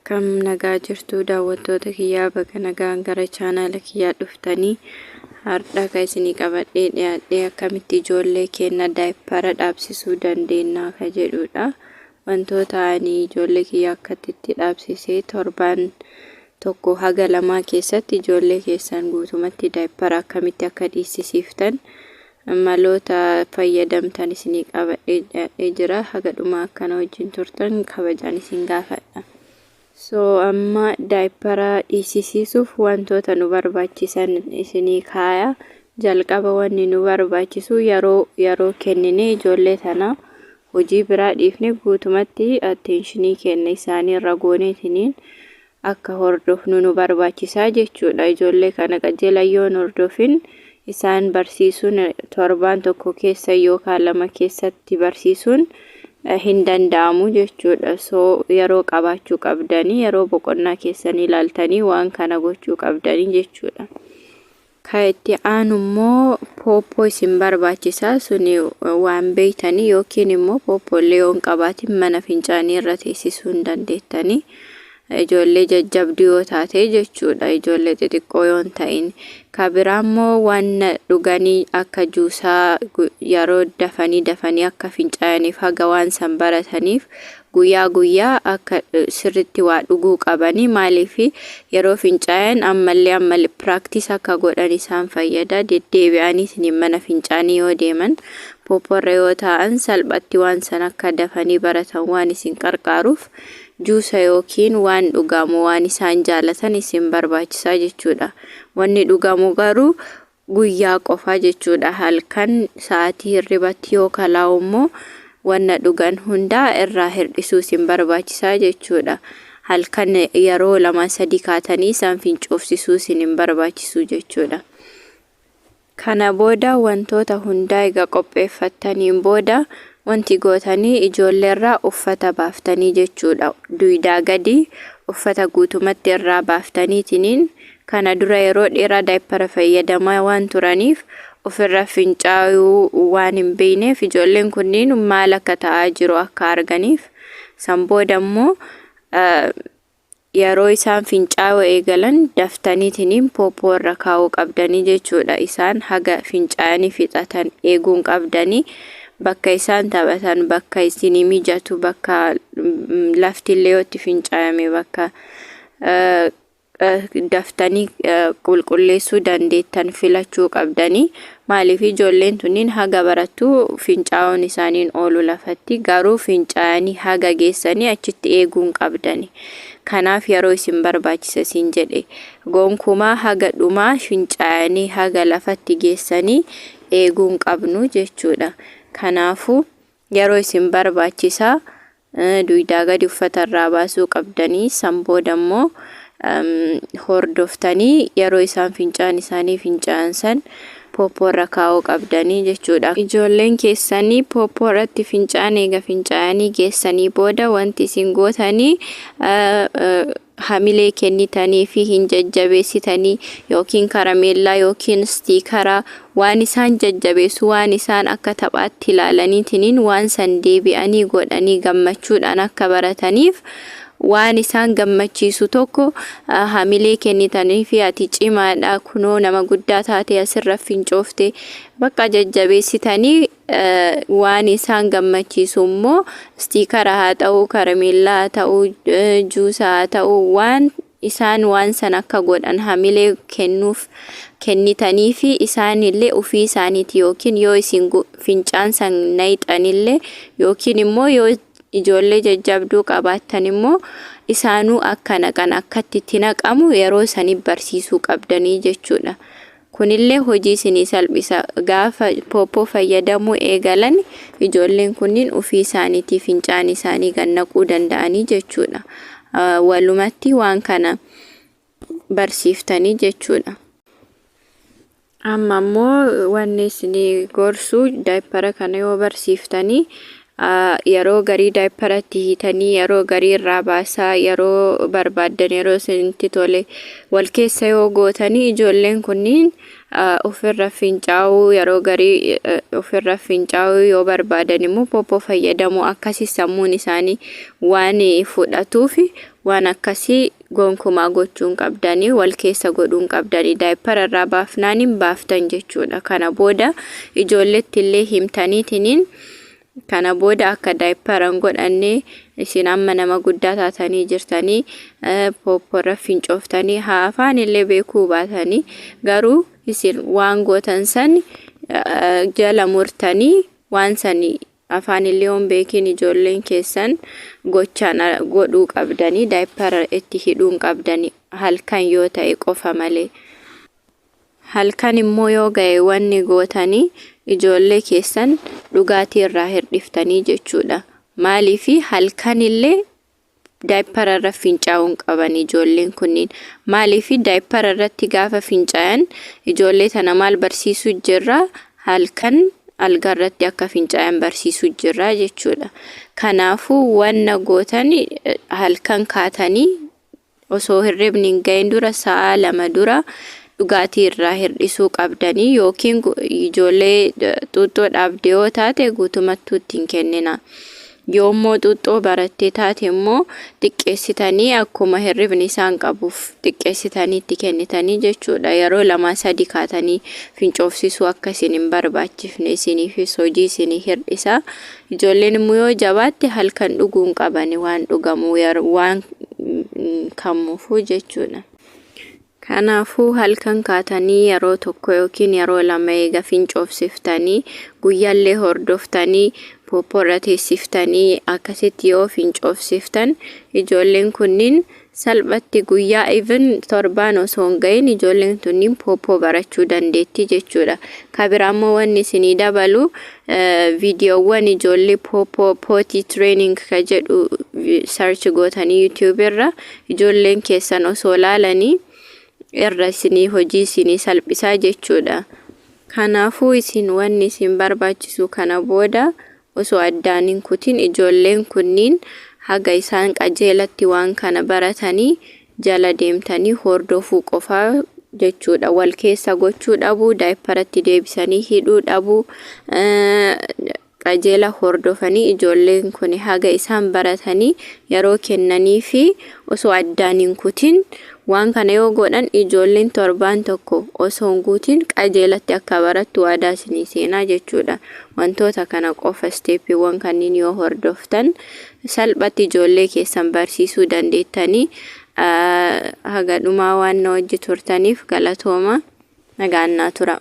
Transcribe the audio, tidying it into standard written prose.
Akkam nagaa jirtu daawwattoota kiyyaa? Baga nagaan gara chaanaala kiyyaa dhuftanii. Har'a kan isinii qabadhee dhiyaadhee akkamitti ijoollee keenya daayippara dhaabsisuu dandeenya ka jedhudha. Wantoota ani ijoollee kiyya akkatti itti dhaabsisee torbaan 1 haga 2 keessatti ijoollee keessan guutumatti daayippara akkamitti akka dhiisisiiftan maloota fayyadamtan isinii qabadhee dhiyaadhee jira. Haga dhumaa akkana wajjin turtan kabajaan isin gaafadha. So amma daayippara dhiisisiisuuf wantoota nu barbaachisan isinii kaaya. Jalqaba wanni nu barbaachisu yeroo yeroo kennine ijoollee tana hojii biraa dhiifne guutumatti attention kenna isaanii irra gooneetiniin akka hordofnu nu barbaachisaa jechuudha. Ijoollee kana qajeela yoo hin hordofin isaan barsiisuun torbaan 1 keessa yookaan 2 keessatti barsiisuun hin danda'amu jechuudha. So yeroo qabaachuu qabdanii, yeroo boqonnaa keessanii ilaaltanii waan kana gochuu qabdanii jechuudha. Ka itti aanu immoo pooppoo isin barbaachisa. Suni waan beeytanii yookiin immoo pooppoo illee yoo hin qabaatin mana fincaanii irra teessisuu hin dandeettanii. Ijoollee jajjabduu yoo taate jechuudha. Ijoollee xixiqqoo yoo hin ta'in. Ka biraa immoo waan dhuganii akka juusaa yeroo dafanii dafanii akka fincaa'aniif, haga waan san barataniif guyyaa guyyaa akka sirritti waa dhuguu qabanii. Maaliif? Yeroo fincaa'an ammallee ammallee practice akka godhan isaan fayyada. Deddeebi'anii isiniin mana fincaanii yoo deeman, poopporra yoo taa'an, salphatti waan san akka dafanii baratan waan isin qarqaaruuf juusa yookiin waan dhugamu waan isaan jaalatan isin barbaachisaa jechuudha. Wanni dhugamu garuu guyyaa qofa jechuudha. Halkan sa'aatii hirribatti yoo kalaa'u immoo wanna dhugan hundaa irraa hir'isuu isin barbaachisaa jechuudha. Halkan yeroo 2 3 kaatanii isaan fincoofsisuu isin hin barbaachisu jechuudha. Kana booda wantoota hundaa egaa qopheeffattaniin booda wanti gootanii ijoolleerraa uffata baaftanii jechuudha. Duydaa gadi uffata guutumatti irraa baaftaniitiniin kana dura yeroo dheeraa daayippara fayyadamaa waan turaniif ofirra fincaa'uu waan hin beekneef ijoolleen kunniin maal akka ta'aa jiru akka arganiif, san booda immoo yeroo isaan fincaa'uu eegalan daftaniitiniin pooppoo irra kaa'uu qabdanii jechuudha. Isaan haga fincaa'anii fixatan eeguun qabdanii. Bakka isaan taphatan, bakka isinii mijatu, bakka laftillee yoo itti fincaa'ame, bakka daftanii qulqulleessuu dandeettan filachuu qabdanii. Maaliif? Ijoolleen tunniin haga barattu fincaa'uun isaaniin oolu lafatti, garuu fincaa'anii haga geessanii achitti eeguun qabdani. Kanaaf yeroo isin barbaachisa isin jedhe. Gonkumaa haga dhumaa fincaa'anii haga lafatti geessanii eeguun qabnu jechuudha. Kanaafuu yeroo isin barbaachisa. Duydaa gadi uffata irraa baasuu qabdanii, san booda immoo hordoftanii yeroo isaan fincaan isaanii fincaa'an san pooppoo irra kaa'uu qabdanii jechuudha. Ijoolleen keessanii pooppoo irratti fincaan eega fincaa'anii geessanii booda wanti isin gootanii hamilee kennitanii fi hin jajjabeessitanii yookiin karameellaa yookiin stiikara waan isaan jajjabeessu, waan isaan akka taphaatti ilaalaniitiniin waan san deebi'anii godhanii gammachuudhaan akka barataniif waan isaan gammachiisu tokko hamilee kennitanii fi "Ati cimaadha, kunoo nama guddaa taate, asirra fincoofte," bakka jajjabeessitanii waan isaan gammachiisu immoo stiikara haa ta'uu, karameellaa haa ta'uu, juusa haa ta'uu, waan isaan waan san akka godhan hamilee kennuuf kennitanii fi isaanillee ofii isaaniiti yookiin yoo isin fincaan san nayxanillee yookiin immoo yoo ijoollee jajjabduu qabaattan immoo isaanuu akka naqan, akkatti itti naqamu yeroo sanii barsiisuu qabdanii jechuudha. Kunillee hojii isinii salphisa. Gaafa pooppoo fayyadamuu eegalan ijoolleen kunniin ofii isaaniitii fincaan isaanii gad naquu danda'anii jechuudha. Walumatti waan kana barsiiftanii jechuudha. Amma immoo wanni isinii gorsu, daayippara kana yoo barsiiftanii yeroo garii daayipparatti hiitanii, yeroo garii irraa baasaa, yeroo barbaaddan, yeroo isinitti tole wal keessa yoo gootanii, ijoolleen kunniin ofirra fincaa'uu, yeroo garii ofirra fincaa'uu yoo barbaadan immoo pooppoo fayyadamuu, akkasi sammuun isaanii waan fudhatuuf. Waan akkasii gonkumaa gochuu hin qabdanii, wal keessa godhuu hin qabdanii. Diapera irraa baafnaan hin baaftan jechuudha. Kana booda ijoolletti illee himtaniitiniin kana booda akka diapera hin godhanne, isin amma nama guddaa taatanii jirtanii, pooppoorra fincooftanii haa afaan illee beekuu baatanii, garuu isin waan gootan san jala murtanii, waan sani afaan illee yoon beekin ijoolleen keessan gochaan godhuu qabdanii. Diapera itti hidhuu hin qabdanii halkan yoo ta'e qofa malee. Halkan immoo yoo ga'e wanni gootanii ijoollee keessan dhugaatii irraa hirdhiftanii jechuudha. Maaliifi halkan illee diapera irra fincaa'uu hin qaban ijoolleen kunniin? Maaliifi diapera irratti gaafa fincaayan ijoollee tana maal barsiisuu jirra? Halkan algaa irratti akka fincaayan barsiisuu jirra jechuudha. Kanaafuu wanna gootan halkan kaatanii osoo hirribni hin gahin dura sa'a 2 dura dhugaatii irraa hirdhisuu qabdanii, yookiin ijoollee xuuxxoo dhaabde yoo taate guutumattuu itti hin kennina. Yoommoo xuuxxoo barattee taate immoo xiqqeessitanii, akkuma hirribni isaan qabuuf xiqqeessitanii itti kennitanii jechuudha. Yeroo lama sadi kaatanii fincoofsisuu akka isin hin barbaachifne isiniifis hojii isinii hirdhisa. Ijoolleen immoo yoo jabaatte halkan dhuguu hin qabani waan dhugamu waan kamuufuu jechuudha. Kanaafuu halkan kaatanii yeroo tokko yookiin yeroo lama eega fincoofsiftanii, guyyaallee hordoftanii pooppoorra teessiftanii akkasitti yoo fincoofsiftan, ijoolleen kunniin salphatti guyyaa even torbaan osoo hin gahin ijoolleen tunniin pooppoo barachuu dandeetti jechuudha. Kabiraa immoo wanni isinii dabalu viidiyoowwan ijoollee pooppoo, potty training ka jedhu search gootanii YouTube irra ijoolleen keessan osoo laalanii irra isinii hojii isinii salphisaa jechuudha. Kanaafuu isin wanni isin barbaachisu kana booda osoo addaan hin kutin ijoolleen kunniin haga isaan qajeelatti waan kana baratanii jala deemtanii hordofuu qofaa jechuudha. Wal keessa gochuu dhabuu, diaperatti deebisanii hidhuu dhabuu, qajeela hordofanii ijoolleen kun haga isaan baratanii yeroo kennanii fi osoo addaan hin kutin waan kana yoo godhan, ijoolleen torbaan tokko osoo hin guutin qajeelatti akka barattu waadaa isinii seenaa jechuudha. Wantoota kana qofa, stepiiwwan kanneen yoo hordoftan, salphatti ijoollee keessan barsiisuu dandeettanii. Haga dhumaa waan na wajji turtaniif galatooma. Nagaan naa tura.